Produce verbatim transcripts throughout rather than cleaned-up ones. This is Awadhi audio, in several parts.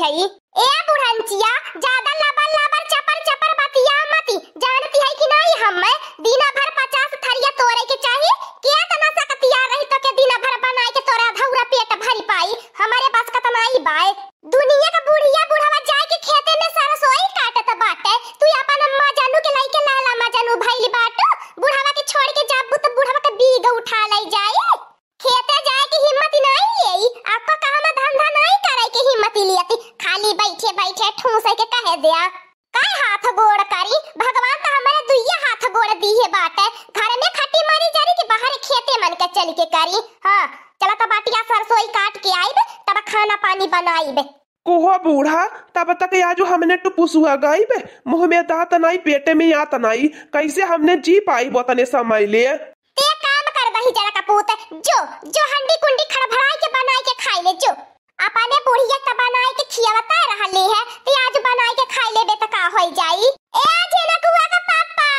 है। ए बुढ़ंचिया, ज्यादा लबर लबर चपर चपर बतिया मती। जानती है कि नाहीं, हम्मे दिना भर पचास थरिया तोरे के चाही। केतना सकतिया रही तो के दिना भर बनाए के तोरा धौरा पेट भरी पाई। हमरे बस का त नाहीं बाय। दुनिया का बुढ़िया बुढ़वा जाए के खेते में सरसोई काटत बाटे। तू अपन अम्मा जानू के लइके लाला अम्मा जानू भइली बाटू। बुढ़वा के छोड़ के जाबू त बुढ़वा के बीग उठा लई जाई। खेते जाए के हिम्मत ही नाहीं लेई, आपका काम धंधा नाहीं करे के हिम्मत ही लियती, खाली बैठे बैठे ठूसे के कहे दिया। काय हाथ गोड़ करी, भगवान तो हमरे दुइया हाथ गोड़ दीहे बाटे, घर में खटी मारी जरी कि बाहर खेते मन के चल के करी। हाँ, चला त बाटिया सरसोई काट के आइब, तब खाना पानी बनाइब। कोहो बूढ़ा, तब तक आजू हमने टुपुसुआ गाइब, मुँह में दाँत नाई, पेटे में आत नाई, कैसे हमने जी पाइब ओतने समय ले? ते काम कर बही जरा कपूत, जो, जो हंडी कुंडी खड़भड़ाई के बनाई के खाई ले, जो। अपने बुढ़िया त बनाई के खियावता रहली है, ते आज बनाई के खाई लेबे त का होई जाई? ए झिनकुआ का पापा,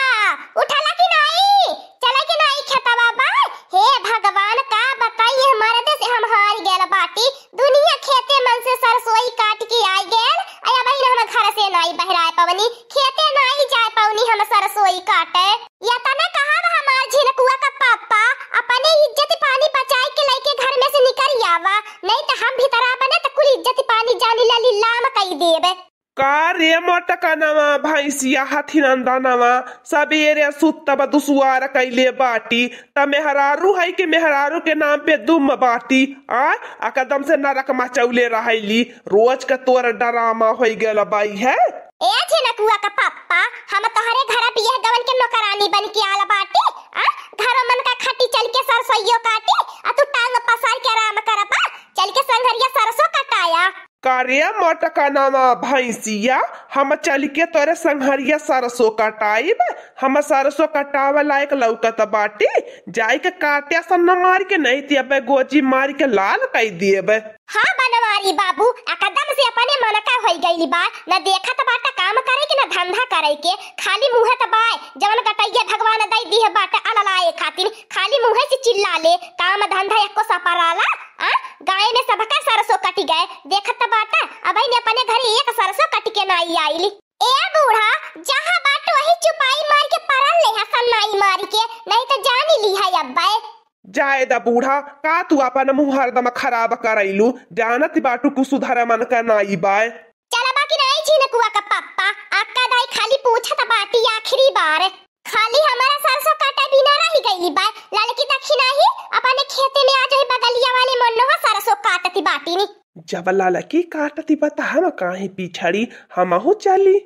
उठला कि नाई? चला कि नाई खेतवा बा? हे भगवान, का बताई, ये मर्द से हम हार गयल बाटी। दुनिया खेते मन से सरसोई काट के आई गयल, अय अबहिन हम घर से नाई बहराए पवनी, खेते नाई जाए पवनी हम सरसोई काटे। यतना कहब हमार झिनकुआ का पापा, अपने इज्जत पानी बचाए के लइके घर में से निकल आवा, नहीं त हम भीतरा बने त कुल इज्जत पानी जानी ला लीलाम कई देबे। का रे मोटकनवा, भैंसिया हथिनंदनवा, सबेरे सुत्तब दुसुआर कइले बाटी, त मेहरारू है कि मेहरारू के नाम पे दुम बाटी? आ, एकदम से नरक मचौले रहैली, रोज का तोर डरामा होइ गल बाई है। ए झिनकुआ का पप्पा, हम तोहरे घर बियाह गवन के नौकरानी बन के आल बाटी, आ, घरो मन का खटी चल के सरसोइयो काटी, आ तू टांग पसार के आराम करबा, चल के संघरिया सरसों कटाया। का रे मोटकनवा भैंसिया, हम चल के तोरे संघरिया सरसों कटाइब? हम सरसों कटावे लायक लौकत बाटी? जाइके काटे सन्ना मार के, नहीं ते अबे गोजी मार के लाल कई देब। हाँ बनवारी बाबू, एकदम से अपने मन का होई गइली बा, न देखत बाटा काम करे के, न धंधा करे के, खाली मुँहे त बाय, जवन गटैया भगवान दई दिहे बाटा अललाए खातिर, खाली मुँहे से चिल्ला ले, काम धंधा एको सपराला। आ, गाँव में सबका सरसों कटि गए, देखत बाटा, अबहिन अपने घरे एक सरसों कटि के नाई आइल। ए बूढ़ा, जहाँ बाट वही चुपाई मार के परल ले हसन नाई मार के, नहीं त जानी ली है अब्बे। जाए दा बूढ़ा, का तू अपन मुँह हरदम खराब करैलू, जानत बाटू कुछ सुधर मन का नाई बाय। चलबा कि नाई झिनकुआ का पप्पा, अक्का दाई खाली पूछत बाटी आखिरी बार। खाली हमारा सरसों काटे बिना रहि गइली बा। ललकी दखिनाही अपने खेते में आज वही बगलिया वाले मन्नोहा सरसों काटती बाटी नी। जब ललकी काटती बा त हम काहे पिछड़ी, हमहू चली।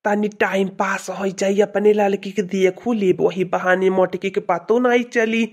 तनी टाइम पास होइ जाई, अपने ललकी के देखू लेब, वही बहाने मोटकी के पतो नाई चली।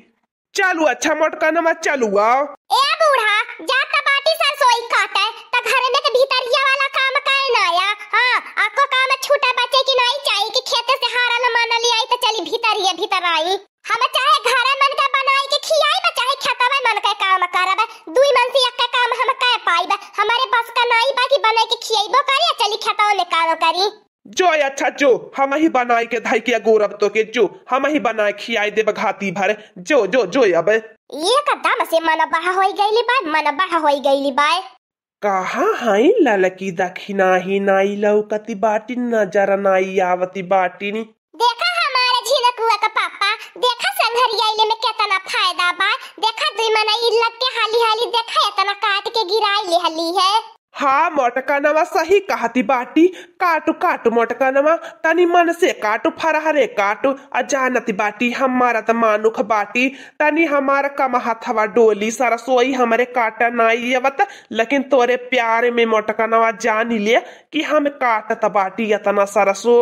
चलू अच्छा मोटकनवा, चलू आओ। ए बूढ़ा, जा त बाटी सरसोई काटे, त घर में के भीतरिया वाला काम काहे ना आया? हाँ, आपको काम छूटे बचे कि नाई चाही कि खेते से हारल मानल आई त चली भीतरिया भीतर आई। हम चाहे घरे मन के बनाई के खियाई बा, चाहे खेतवे मन के काम करब, दुई मन से एक काम हम कह पाइब। हमारे बस का नाई बा कि बनाई के खियाइबो करी, चली खेतवा में काम करी। जो अच्छा जो, हमही बनाई के धई के अगोरब तोके, जो हमही बनाई खियाई देब घाती भर, जो, जो, जो अब। एकदम से मन बड़ा होई गइली बा, मन बड़ा होई गइली बा। कहाँ हई ललकी दखिनाही, नाई लौकती बाटी, नजर नाई आवती बाटी नी। देखा हमारे झिनकुआ का पापा, देखा संघरियाइले में केतना फायदा बा, देखा दुई मनई लग के हाली हाली देखा एतना काट के गिराई लेहली है। हाँ, मोटकनवा सही कहती बाटी। काटू, काटू मोटकनवा, तनी मन से काटू, फरहरे काटू। आ जानती बाटी, हमारा त मानुख बाटी, तनी हमार कम हथवा डोली, सरसोई हमरे काटा नाई आवत, लेकिन तोरे प्यार में मोटकनवा जानी ले कि हम काटत बाटी एतना सरसो।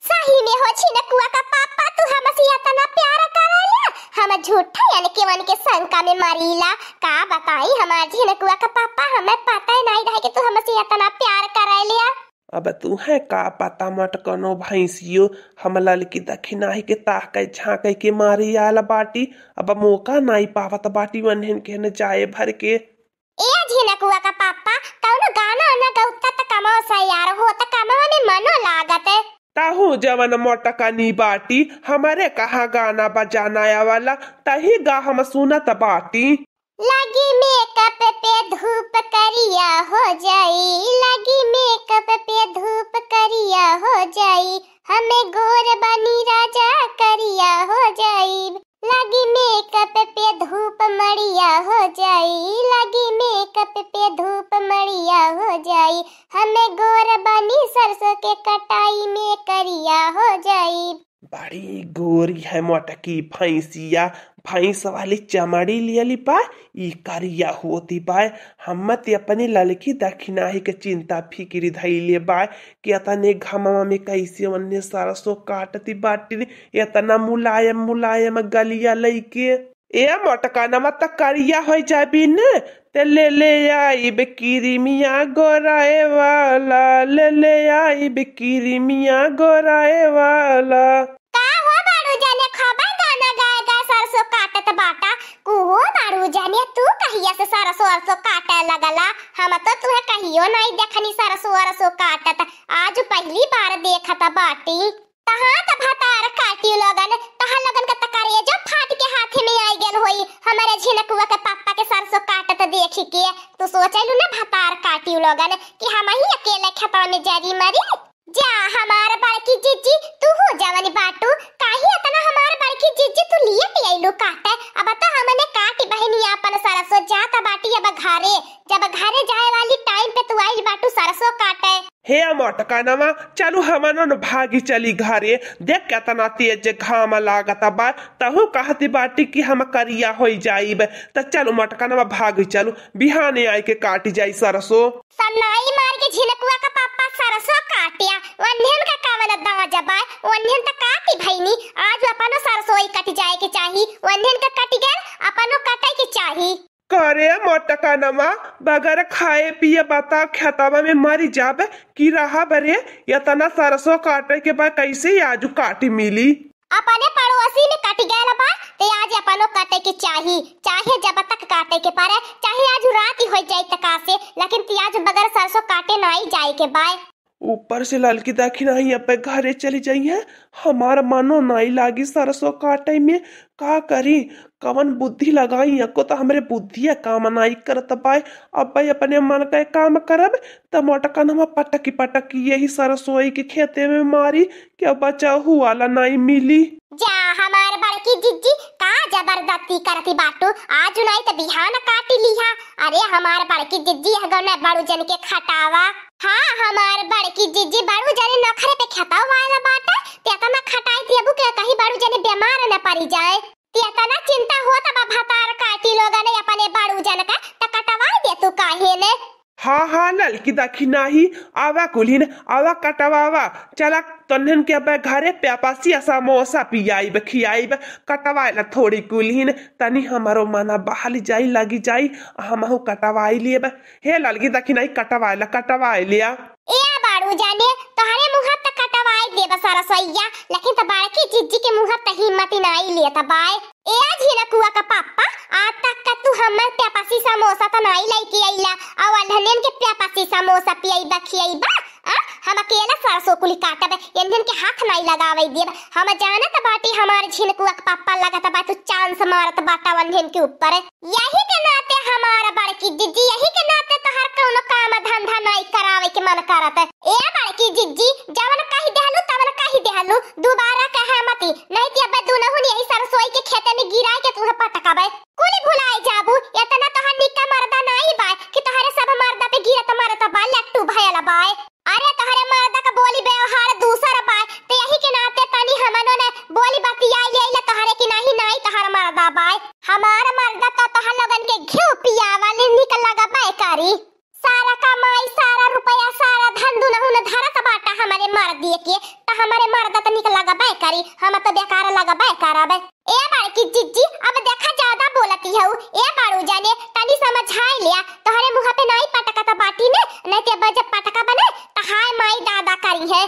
सही में हो झिनकुआ का पापा, तू हमसे इतना प्यार करेला, हम झूठा अनके वनके शंका में मरीला। का बताई हमार झिनकुआ का पापा, हमें पता ही नहीं रहे कि तू हमसे इतना प्यार करेला। अब तू है का पता मोटकनो भैंसियो, हम ललकी दखिनाही के ताके झांके के मारी आल बाटी, अब मौका नहीं पावत बाटी वन्हन के न जाए भर के। ए झिनकुआ का पापा, कौनो गाना वाना गौता त कमाओ सा यार, हो त कमाओ में मनो लागत। ताहू जवन मोटकनी बाटी, हमरे कहाँ गाना बजाना आवाला, तही गा हम सुनत बाटी। लगी मेकअप पे धूप करिया हो जाई, लागी मेकअप पे धूप करिया हो जाई, हमें गोर बनी राजा करिया हो जाई, लागी मेकअप पे धूप मड़िया हो जाई, लागी मेकअप पे धूप मड़िया हो जाई, हमें गोर बनी सरसों के कटाई में करिया हो जाई। बड़ी गोरी है मोटकी भैंसिया, भैंस वाली चमड़ी लियली बा, ई करिया होती बा। हम त अपनी ललकी दखिनाही के चिंता फिकिरी धइले बा कि एतने घमवा में कैसे ओन्ने सरसों काटती बाटिन, एतना मुलायम मुलायम गलिया लइके। ए मोटका नमा त करिया होइ जाबी न, ते ले ले आइब किरिमिया गोराए वाला, ले ले आइब किरिमिया गोराए वाला। का हो बाड़ू जाने, खबा गाना गाए गाए सरसों काटत बाटा? कुहो बाड़ू जाने, तू कहिया से सरसों अरसों काटे लगला? हम तो तुहे कहियो नाई देखनी सरसों अरसों काटत, आज पहली बार देखत बाटी। तहाँ त भतार काटियो लोगन, तहाँ लोगन के त करेजो फाट के हाथे में आई गेल होई, हमारे झिनकुआ के पापा के सरसों काटत देखी के। तू सोचेलू ना भतार काटियो लोगन कि हम ही अकेले खेतवा में जरी मरी? जा हमार बड़की जिज्जी, तू हो जवन बाटू, काहे इतना हमार बड़की जिज्जी तू लिए के अइलू काटे? अब तो हमने काटी बहिनी आपन सरसों, जात बाटी अब घरे, जब घरे जाए वाली टाइम पे तू आइल बाटू सरसों काटे। हे मोटका नमा, चलू हमनो न भागी चली घरे। देख केतना तेज घाम लागत बा, तहू कहती बाटी कि हम करिया होई जाइब। त चलू मोटका नमा भागी चलू, बिहाने आइ के काटी जाई सरसों। सन्नाई मार के झिनकुआ का पापा सरसों काटिया, वन्हन का कावन दाज बा, वन्हन त काटी भइनी, आज अपनो सरसों ही कट जाए के चाही, वन्हन का कट गल, अपनो कटे के चाही। करे मोटका नमा, बगैर खाए पिए बताओ खेतवा में मरी जाब कि रहब रे? एतना सरसों काटे के बा, कैसे आजू काटी मिली? अपने पड़ोसी में कट गयल बा, ते आज अपनो काटे के चाही, चाहे जब तक काटे के पड़े, चाहे आजू रात ही होइ जाए तका से, लेकिन ते आज बगैर सरसों काटे नाई जाए के बाय। ऊपर से ललकी दखिनाही अब्बे घरे चली जइहैं, हमार मनो नाई लागी सरसों काटे में। का करी, कवन बुद्धि लगाई, एको त हमरे बुद्धिया काम नाई करत बाय। अब्बे अपने मन के काम करब, त मोटका नमा पटकी पटकी यही सरसोई के खेते में मारी, कि अब बचाहू वाला नाई मिली। जा हमार बड़की जिज्जी, का जबरदस्ती करती बाटू, आज नाई त बिहान काटी लिहा। अरे हमार बड़की जिज्जी, यह गौने बड़ू जन के खटावा। हाँ, हमार बड़की जिज्जी बड़ू जने नखरे पे खेतवा वाला बाटे, ते एतना खटाई देबू के कहीं बड़ू जने बीमार न पड़ी जाए। ते एतना चिंता होत बा भतार काटी लोगन अपने बड़ू जन का, त कटवाई दे तू काहे ने? हाँ, हाँ, ललकी दखिनाही, आवा कुल्हिन, आवा कटवावा। चला तन्हन के अब्बे घरे प्यापासी आ समोसा पियाइब, खियाइब, कटवाए ला थोड़ी कुल्हिन, तनी हमरो मना बहल जाई, लगी जाई, हमहू कटवाई लेब। हे ललकी दखिनाही, कटवाए ला, कटवाए लिया। ए बड़ू जने, तोहरे मुँह त कटवाई देब सरसोइया, लेकिन त बड़की जिज्जी के मुँह त हिम्मत ही नाई लेत बाय। ए झिनकुआ का पापा, आज तक का तू हमर प्यापासी समोसा त नाई लइके अइला, अउ अल्हनेन के प्यापासी समोसा पियइबा खियइबा? आ? हम अकेला सरसों कुली काटब, एन्हन के हाथ नाई लगावे देब। हम जानत बाटी हमार झिनकुआ के पापा, लगत बा तू चांस मारत बाटा वन्हन के ऊपर। यही के नाते हमार बड़की जिज्जी, यही के नाते तोहार कौनो काम धंधा नाई करावे के मन करत। ए बड़की जिज्जी, जवन कही देहलू तवन कही देहलू, दोबारा कहे मती, नहीं कि अब्बे दुनहुन यही सरसोई के खेते में गिराए के तुहे पटकबे। कुली भुलाए जाबू, एतना तोहार निक्का मर्दा नाई बाय कि तोहरे सब मर्दा पे गिरत मरत बा, लट्टू भयल बाय। अरे तोहरे मर्दा का बोली व्यवहार दूसर बाय, त यही के नाते तनी हमनो ने बोली बतियाई लेइला तोहरे कि नहीं, नाई तोहर मर्दा बाय। हमार मर्दा त तोहर लोगन के घिउ पियावल निक लगबे करी। सारा कमाई, सारा रुपया, सारा धन दुनहुन धरत बाटा हमरे मर्दिये के, त हमरे मर्दा त निक लगबे करी, हम त बेकार लगबे करब। ए बड़की जिज्जी, अब देखा ज्यादा बोलती हऊ। ए बड़ू जने, तनी समझाई लिया, तोहरे मुँह पे नाई पटकत बाटी ने, नहीं ते अब जब पटकब ने, त हाय माई दादा करिहैं।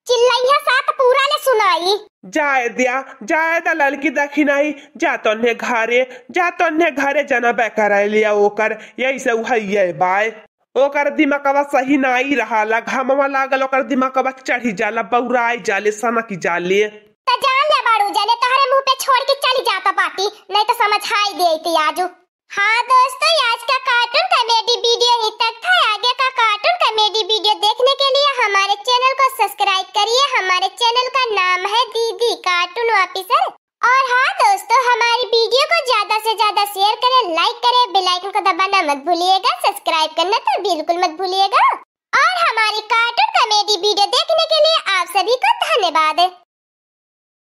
चिल्लइहा सात पूरा ले सुनाई। जाए द्या, जाए द ललकी दखिनाही, जा तन्हे घरे, जा तन्हे घरे जनबे कराए लिया ओकर, यही से उहइये बाय। ओकर दिमकवा सही नाई रहाला, घमवा लागल ओकर दिमकवा चढ़ी जाला, बौराई जाले, सनक जाले। त जान ले बड़ू जने, तोहरे मुँह पे छोड़ के चली जात बाटी, नहीं त समझाई देती आजू। हाँ दोस्तों, आज का कार्टून कॉमेडी वीडियो यहीं तक था। आगे का कार्टून कॉमेडी वीडियो देखने के लिए हमारे चैनल को सब्सक्राइब करिए। हमारे चैनल का नाम है दीदी कार्टून ऑफिसर। और हाँ दोस्तों, हमारी वीडियो को ज्यादा से ज्यादा शेयर करें, लाइक करें, बेल आइकन को दबाना मत भूलिएगा, सब्सक्राइब करना तो बिल्कुल मत भूलिएगा। और हमारी कार्टून कॉमेडी वीडियो देखने के लिए आप सभी को धन्यवाद।